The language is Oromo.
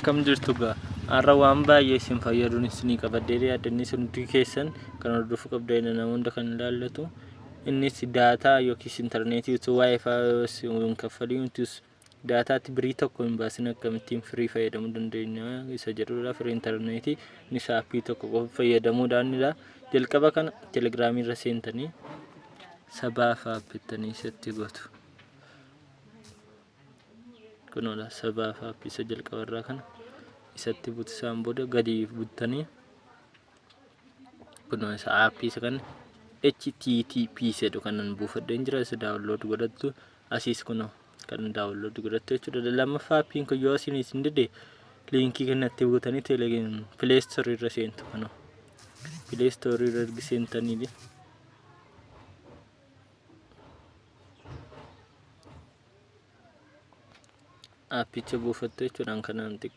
Akkam jirtu gaa? Har'a waan baay'ee isin fayyaduun isinii qabadhee dhiyaadhe. Innis hundi keessan kan hordofuu qabdan, nama hunda kan ilaallatu. Innis daataa yookiis intarneetii utuu WiFi hin kaffaliin, utuu daataatti birii tokko hin baasin akkamittiin free fayyadamuu dandeenya isa jedhudha. Free intarneetii innis aappii tokko qofa fayyadamuudhaanidha. Jalqaba kana telegiraamii irra seentanii sabaaf aappittanii isatti gootu. Kunoodha, sabaaf aappii isa jalqabarraa kana isatti butisaan booda gadi buttanii kunoo isa aappii isa kana HTTP jedhu kanan buufadheen jira, isa download godhattu. Asiis kunoo kan download godhattu jechuudha. Lammaffaa, aappiin kun yoo isin isin dide, liinkii kanatti buutanii Play Store irra seentu. Kunoo Play Store irra ergi seentanii aappicha buufattu jechuudhaan kanaan xiqqoo